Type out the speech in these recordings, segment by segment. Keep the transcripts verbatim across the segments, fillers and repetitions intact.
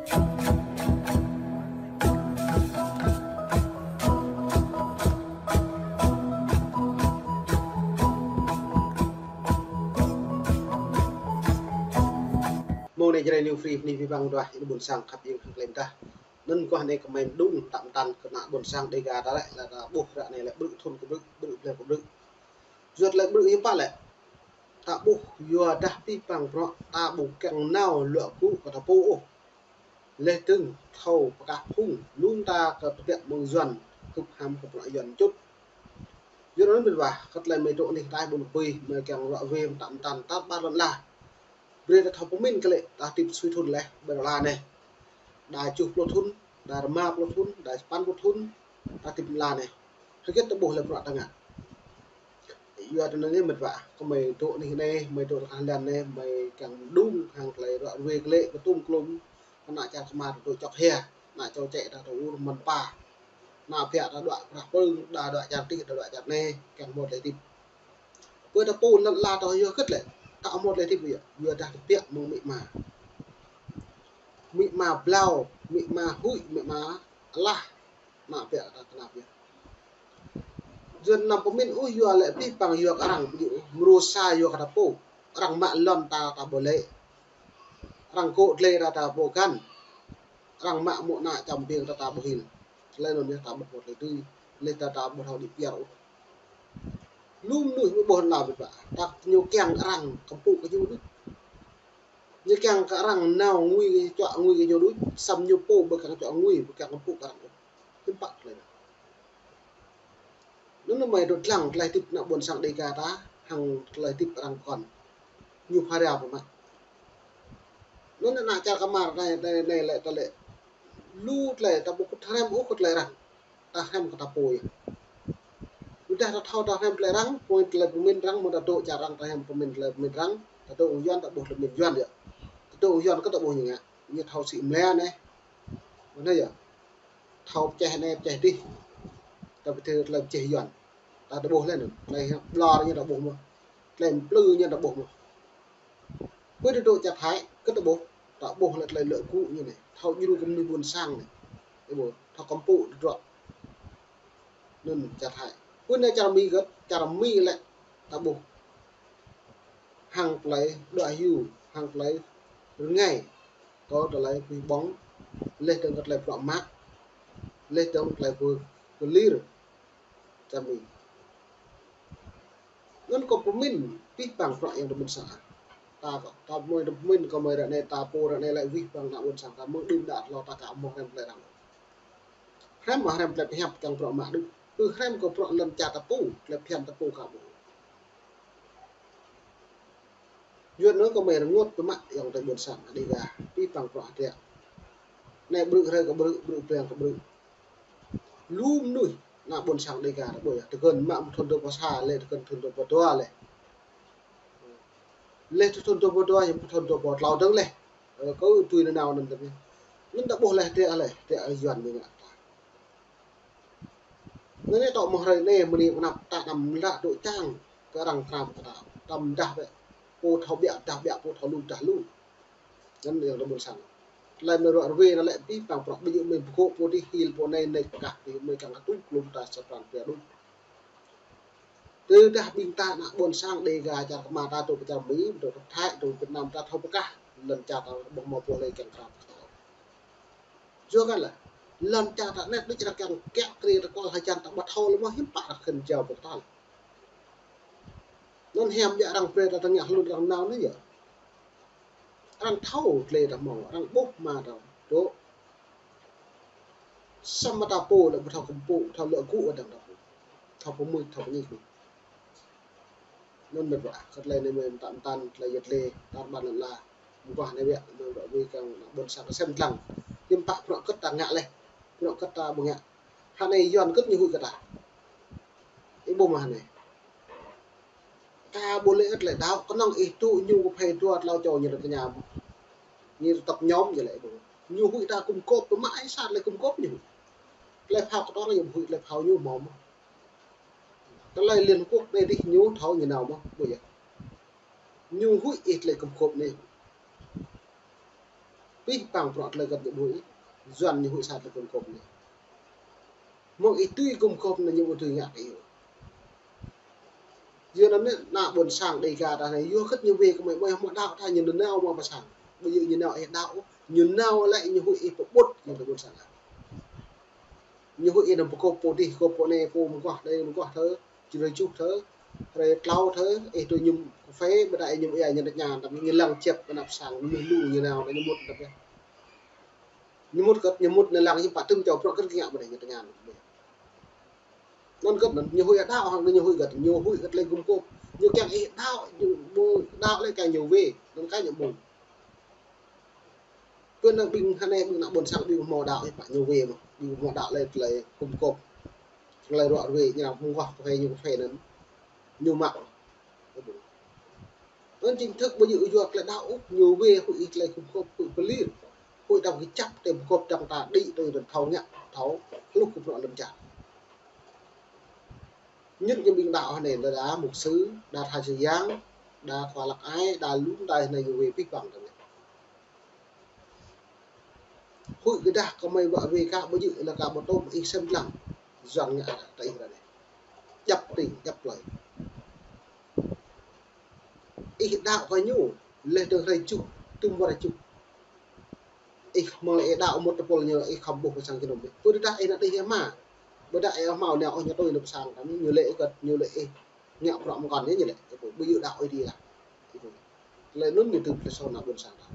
Mơ̆ng anai Jrai New Free, anai pơpŭ pơang duah ƀing ƀôn sang khăp jing hăng klem tah. Anŭn kơ anai kơmơi mơđung tăm tăn kơ ană ƀôn sang Dega ta lĕ, lĕ ta ƀuh ră anai lĕ ƀrư̆ thŭn kơ ƀrư̆, ƀrư̆ plơi kơ ƀrư̆. Yua lĕ ƀrư̆ hiư̆m pă lĕ. Ta ƀuh yua dah pih pang prŏ, ta ƀu kiăng nao luă gŭ kơ ta pô ôh. Laih dơ̆ng thâo pơkah phung, lŏm ta kơ tơbiă mơ̆ng Yuan, hŭp ham kơ prŏ Yuan čut. Yua anŭn mĭt wa, kơ tơlơi mơi dŏ anih ataih ƀôn bơi, mơi kiăng ruă wĕ mơtam mơtam tar ƀar lŏn ala. Brơi ta thâo pơmĭn kơ lĕ, ta hơdip sui thŭn laih, ƀơi lŏn ala anai. Đa tơjuh pluh thŭn, đa rơma pluh thŭn, đa sapăn pluh thŭn, ta hơdip lŏn ala anai. Hơget ta ƀuh lĕ prŏ ta ngă. Yua anŭn anai mĭt wa, kơ mơi dŏ anih anai, mơi dŏ tơkah lan anai, mơi kiăng mơđung hăng tơlơi ruă wĕ kơ lĕ, kơ tŭm klŭm, kơ ană čar kơmar dŏ čŏk hia, ană čô čĕ ta dŏ ur mơ̆n pa. Ană biă ta dŏ krah pơ̆ng, đa dŏ čar tih, đa dŏ čar anai, kiăng hmâo tơlơi hơdip. Pơ ta pô lŏn ala ta yua hơget lĕ, ta hmâo tơlơi hơdip yua, yua dah tơbiă mơ̆ng amĭ ama. Amĭ ama blao, amĭ ama huĭ, amĭ ama alah, ană biă ta kơnap yơh. Yuan anăm pơmĭn ôh yua lĕ pih pang yua kơ arăng ƀu djơ̆ ôh, mrô sa yua kơ ta pô, arăng mă lŏn ta ta ƀu lĕ. Arăng kô̆ glai ta ta ƀu găn. Arăng mă mơ̆ng ană čăm ƀing ta ta ƀu hil. Tơlơi anŭn yơh ta ƀu thâo tơlơi tui, laih ta ta ƀu thâo đĭ piar ôh. Lŏm mơnuih ƀu ƀuh lăm ƀĕ ƀă, ta ñu kiăng arăng kơmpŭ kơ ñu đôč. Ñu kiăng kơ arăng nao ngui kơ, čuă ngui kơ ñu đôč, samơ̆ ñu pô ƀu kiăng čuă ngui, ƀu kiăng kơmpŭ kơ arăng đôč. Hiư̆m pă tơlơi anŭn. Anŭn mơi dŏ lăng tơlơi hơdip ană ƀôn sang Dega ta, hăng tơlơi hơdip arăng pơkŏn. Ñu phara pơmă. Anŭn ană čar kơmar anai, anai, anai lĕ ta lĕ. Lu tơlơi ta ƀu kŭt hrăm ôh kơ tơlơi arăng. Ta hrăm kơ ta pô yơh. Ƀôdah ta thâo ta hrăm tơlơi arăng, pô tơlơi pơmĭn arăng, mơ̆ng ta dŏ čar arăng ta hrăm pơmĭn tơlơi pơmĭn arăng, ta dŏ ung Yuan ta ƀuh tơlơi pơmĭn Yuan yơh. Ta dŏ ung Yuan kơ ta ƀuh ñu ngă. Ñu thâo sĭ mlĕ anai. Mơ̆n anai yơh. Thâo pơčeh anai pơčeh adih. Ta pơthâo tơlơi pơčeh Yuan. Ta ta ƀuh lĕ anŭn. Tơlơi ƀlŏr ñu ta ƀuh mơ̆n. Tơlơi mplư ñu ta ƀuh mơ̆n. Pơ ta dŏ čar Thái, kơ ta ƀuh. Ta ƀuh lĕ tơlơi lŏk gŭ ñu anai. Thâo djru kơ mơnuih ƀôn sang anai. Ơ ƀuh, thâo kơmpŭ tơdruă. Anŭn čar Thái. Pơ anai čar Mi kơ, čar Mi lĕ ta ƀuh. Hăng tơlơi đuaĭ hyu, hăng tơlơi rơngai. Kơ tơlơi pơƀơ̆ng, laih dơ̆ng kơ tơlơi prŏ mă, laih dơ̆ng tơlơi pơ-, pơlir. Čar Mi. Anŭn kơ pơmĭn, pih pang prŏ yang ta ƀôn sang. Ta kơ, ta mơi ta pơmĭn kơ mơi ră anai ta pô ră anai lĕ pih pang ană ƀôn sang ta mơ̆ng đưm đă hlâo ta ka mơ̆ hrăm tơlơi arăng. Hrăm mơ̆ hrăm tơlơi pơhiăp kiăng prŏ mă đôč. Ư hrăm kơ prŏ lŏn čar ta pô, tơlơi phiăn ta pô ka ƀuh. Yua anŭn kơ mơi rơngot pơmă yang ta ƀôn sang Dega, pih pang prŏ hơdră. Anai ƀrư̆ hrơi kơ ƀrư̆, ƀrư̆ plơi kơ ƀrư̆. Lu mơnuih, ană ƀôn sang Dega ta ƀuh yơh, tơgŭn mă mơ̆ thŭn dua pluh sa lĕ, tơgŭn thŭn dua pluh dua lĕ. Laih thŭn dua pluh dua, yơh thŭn dua pluh tlâo dơ̆ng laih. Ơ, kơ tui nanao anŭn tơbiă. Anŭn ta ƀuh laih tơbiă laih, tơbiă Yuan ñu ngă ta. Anŭn anai tŏ mơ̆ hrơi anai mơ̆ng anai pơ anăp ta anăm lăk dŏ čang kơ arăng krao pơkơtao. Tăm dah bĕ, pô thâo biă dah biă, pô thâo lu dah lu. Anŭn yang ta ƀôn sang. Tơlơi mơi ruă rơwe anŭn lĕ pih pang prŏ ƀu djơ̆ mơi pơgŏ pô adih hil pô anai anai pơkah adih mơi kiăng kơ tŭ klŭm ta sa pran pia đôč. Tơdah ƀing ta ană ƀôn sang Dega čar kơmar ta dŏ pơ čar Mi, dŏ pơ Thái, dŏ Việt Nam ta thâo pơkah, lŏn čar ta ƀu hmâo pô lơi kiăng krao pơkơtao. Yua kơ lĕ, lŏn čar ta anai đôč arăng kiăng kiă kriê ta kual hơjăn ta ƀu thâo lơi mơ̆ hiư̆m pă arăng khĭn jao pơkơtao. Anŭn hiam biă arăng brơi ta tơngă hlŭn arăng nao anai yơh. Arăng thâo tơlơi ta hmâo, arăng ƀuh mă ta dŏ. Samơ̆ ta pô lĕ ƀu thâo kơmpŭ, ƀu thâo lŏk gŭ ƀơi anăp ta pô. Thâo pơmưč, thâo pơñik. Anŭn mĕt wa, kơ tơlơi anai mơi mơtam mơtam, tơlơi yet lĕ, tar ƀar lŏn ala. Mơguah anai wĕ, mơi ruă rơwe kiăng ană ƀôn sang kơ sem lăng. Hiư̆m pă prŏ kơ̆t ta ngă leh, prŏ kơ̆t ta ƀu ngă. Hơnai Yuan kơ̆t ñu huĭ kơ ta. Ih ƀuh mơ̆ hơnai. Ta ƀu lĕ ĕt lĕ đaŏ, kơnơ̆ng ih tŭ ñu kơ phê dua tlâo čô ñu lĕ tơña mơ̆. Ñu tŏk ñŏm ñu lĕ ƀuh. Ñu huĭ ta gum gôp, pơmă ai sat lĕ gum gôp ñu huĭ. Tơlơi phao kơtong ñu ƀu huĭ, tơlơi phao ñu hmâo mơ̆. Tơlơi Liên Hợp Quốc anai dih ñu thâo ñu nao mơ̆, ƀuh yơh. Ñu huĭ ih tơlơi gum gôp anai. Pih pang prŏ tơlơi kơt ñu ƀuh ih. Yuan ñu huĭ sa tơlơi gum gôp ñu. Mơ̆ng ih tui gum gôp ñu ñu ƀu tui ngă kơ ih. Yua anŭn ană ƀôn sang Dêga ta anai, yua kơt ñu wai kơ mơi, mơi hmâo đaŏ ta ñu nao mă pơ sang. Ƀu djơ̆ ñu nao ih đaŏ, ñu nao lĕ ñu huĭ ih pơƀut ñu tơ ƀôn sang. Ñu huĭ ih nao pơgôp pô dih, gôp pô anai, pô mơguah, đơi mơguah thơ, čih hrơi juh thơ, hrơi tlâo thơ, ih tui ñum kơphê, ƀôdah ih ñum ia ñu tơña, tơdah ñu lăng čĕp ƀơi anăp sang, ñu lu ñu nao, ñu mŭt tơdah. Ñu mŭt kơt, ñu mŭt nao lăng ñu pă tơm čô prŏ kơt kơ ngă ƀơi anai ñu tơña. Anŭn kơt anŭn, ñu huĭ đaŏ, hăng ñu huĭ kơt, ñu huĭ kơt tơlơi gum gôp. Ñu kiăng ih đaŏ, ñu ƀu đaŏ lĕ kiăng ñu wai, anŭn kơ ñu ƀu. Pơ anai ƀing hơnai ƀing ană ƀôn sang ƀing hmâo đaŏ ih pă ñu wai mơ̆n, ƀing hmâo đaŏ lĕ tơlơi gum gôp. Tơlơi ruă ruai, ñu mơguah kơphê ñu kơphê anŭn. Ñu mă. Anŭn chính thức ƀu djơ̆ yua tơlơi đaŏ ôh, ñu wai huĭ ih tơlơi gum gôp, huĭ pơlir. Huĭ đaŏ kơčăp tơlơi gum gôp dăng ta đĭ tui anŭn thâo ngă, thâo hluh kơ prŏ lŏn čar. Ñu ñu ƀing đaŏ hơnai, đa đa mục sư, đa tha sư yang, đa khua lăk ai, đa lŭm đa hơnai ñu wai pih pang tơlơi. Huĭ kơdah kơ mơi ƀă wai kơ ƀu djơ̆ lĕ kơ ƀu tôm ih sem lăng. Yuan ngă ta ih ră anai. Djăp tĭng, djăp plơi. Ih đaŏ kơ ñu, leh dơ̆ng hrơi juh, tơm ƀơi hrơi juh. Ih hmâo ih đaŏ mŭt tơpul ñu, ih khŏm ƀuh pơ sang kơnŭm ih. Pơ tơdah ih nao tih ih hmâo. Ƀôdah ih hmâo nao ôh ñu tui nao pơ sang kơ ñu lĕ ih kơt, ñu lĕ ih ngă prŏ mơkŏn ñu lĕ. Ƀu djơ̆ đaŏ ih dih lah. Tơlơi anŭn ñu tŭ tơlơi soh ană ƀôn sang ta.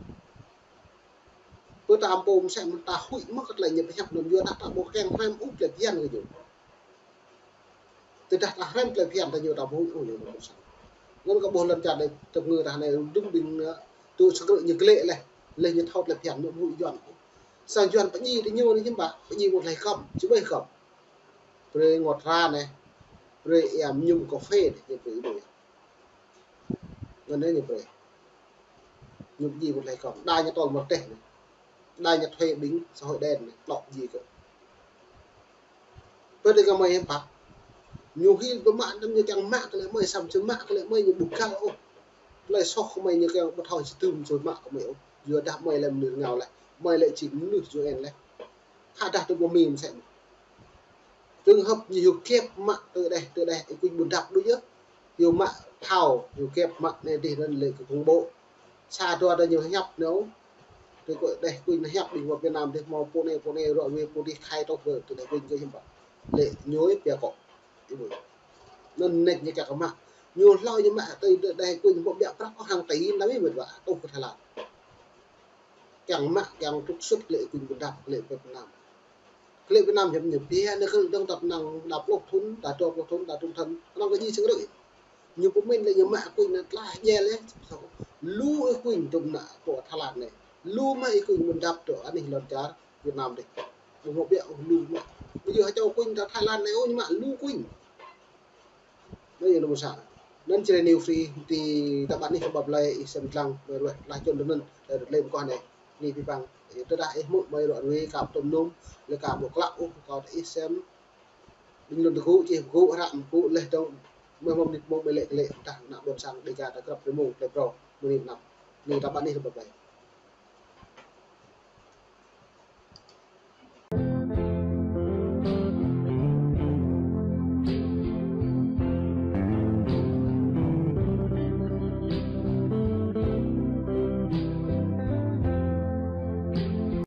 Pơ ta ampo mơsĕ mơ̆n ta huĭ mơ̆ kơ tơlơi ñu pơhiăp anŭn yua dah ta ƀu kiăng hrăm ôh tơlơi phiăn kơ ñu. Tơdah ta hrăm tơlơi phiăn ta ñu ta ƀu huĭ ôh ñu ƀôn sang. Anŭn kơ ƀuh lŏn čar đơi tơpơngư ta anai dŭm ƀing, ơ, tŭ sơkrư̆ ñu glĕ leh, leh ñu thâo tơlơi phiăn ñu ƀu huĭ Yuan ôh. Sang Yuan pơdjai tơ ñu anai hiư̆m pă, pơdjai mơ̆ng tơlơi khŏm, či ƀai khŏm. Brơi ngŏt hra anai, brơi ia mơñum kơphê anai, ñu brơi ih ƀuh. Anŭn anai ñu brơi. Ñu pơdjai mơ̆ng tơlơi khŏm. Đa ñu tơl mơ̆ng teh anai. Đa ñu thuê ƀing xã hội đen anai. Tlŏ pơdjai kơ. Pơ tơlơi kơ mơi hiư̆m pă. Ñu hil pơmă anŭn ñu kiăng mă kơ lĕ mơi, sam či mă kơ lĕ mơi ñu ƀu găl ôh. Tơlơi soh kơ mơi ñu kiăng ƀu thâo či tŭm či mă kơ mơi ôh. Yua dah mơi lĕ mơnuih rơngiao leh. Mơi lĕ či mơnuih U N leh. Hă dah tơ ƀơi Mi mơsĕ mơ̆n. Trường hợp ñu hyu kĕp mă tơdeh, tơdeh ih kuñ ƀun dăp đôč yơh. Hyu mă thâo, hyu kĕp mă anai dih anŭn lĕ kơ khủng bố. Sa dua tơ ñu hiăp nao. Tơ kơ đeh kuñ hiăp ƀing wơ̆t Việt Nam dih hmâo pô anai, pô anai ruă wai pô dih khai tŏ pơ tơdeh kuñ kơ hiư̆m pă. Lĕ ñu ih pia kŏ. Ih ƀuh. Anŭn net ñu kiăng kơ mă. Ñu hlâo ñu mă tơ tơdeh kuñ ƀu biă prăk ôh hăng tơ ih lăm ih mĕt wa. Tŏ kơ Thái Lan. Kiăng mă, kiăng trục xuất lĕ kuñ ƀun dăp lĕ pơ Việt Nam. Lĕ Việt Nam hiam ñu pia, ñu kơ dơ̆ng tăp năng đa pluh thŭn, đa dua pluh thŭn, đa thŭn thŭn. Năng kơ ji sơng rơ̆. Ñu pơmĭn lĕ ñu mă kuñ anŭn tlaih djel lĕ. Lu ih kuñ tŭm ană pơ Thái Lan anai. Lu mă ih kuñ ƀun dăp tơ anih lŏn čar Việt Nam dih. Ƀu hmâo biă ôh lu mă. Ƀu djơ̆ hơčâo kuñ tơ Thái Lan anai ôh ñu mă lu kuñ. Anai yơh nơ̆ng mơsa. Anŭn Jrai New Free, tui ta ƀăn anih kơ ƀap lĕ ih sem lăng, mơi ruai, lah čun tơ anŭn, lĕ lĕ mơguah anai. Anai pih pang, tơdah ih hmư̆ mơi ruă ruai, kâo tŭm nŭm, lĕ kâo ƀu klă ôh, kâo tơ ih sem. Ƀing lŏn tơgŭ, čih tơgŭ, hră tơgŭ, leh dơ̆ng, mơi hmâo mơnit mơ̆ng mơi lĕ lĕ, tơdah ană ƀôn sang Dêga ta krăp rơmông, lĕ brâo, mơnit năm. Anai ta ƀăn anih kơ ƀap lĕ.